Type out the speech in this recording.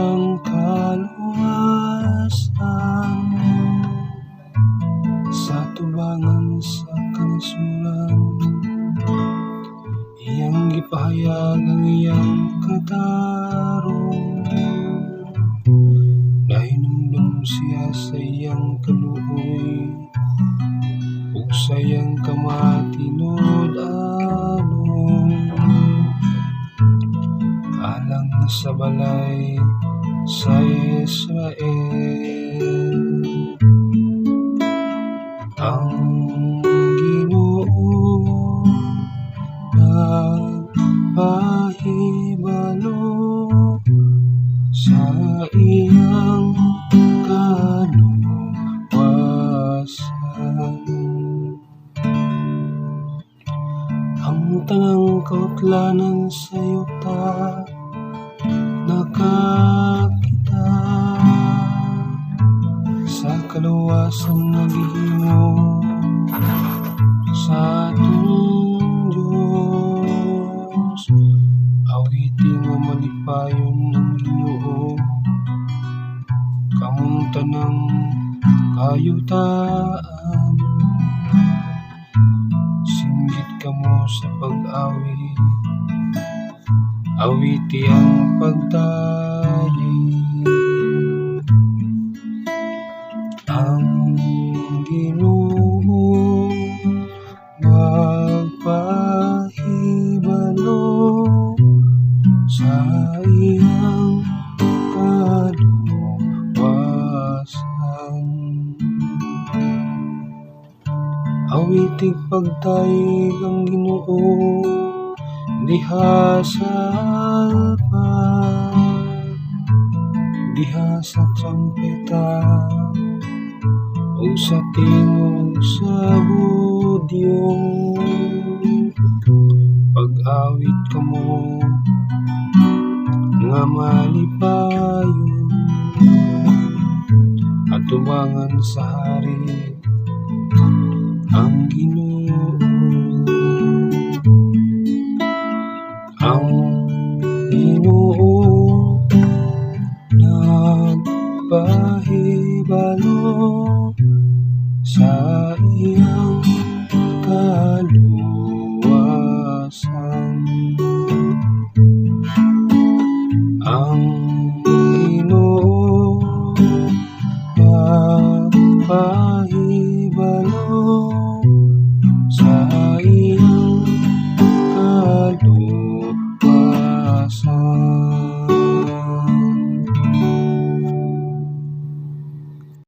iyang kaluwasan sa tubangan sa kanasuran. Iyang gipahayag ang iyang katarong. Nahinumdom siya sa iyang kaluoy ug sa iyang kamatinud-anon alang sa balay sa Israel. Ang Ginoo nagpahibalo sa iyang kaluwasan. Ang tanang kautlanan sa yuta nakakita sa kaluwasan nga gihimo sa atong Diyos. Awiti nga malipayon ang Ginoo, kamong tanang kayutaan. Singgit kamo sa pag-awit, awiti ang pagdayi. Ang Ginoo magpahibalo sa iyang kaluwasan. Awitig pagdayeg ang Ginoo diha sa alpa, diha sa trumpeta ug sa tingog sa budyong. Pag-awit kamo nga malipayon atubangan sa hari, ang Ginoo. Ang Ginoo nagpahibalo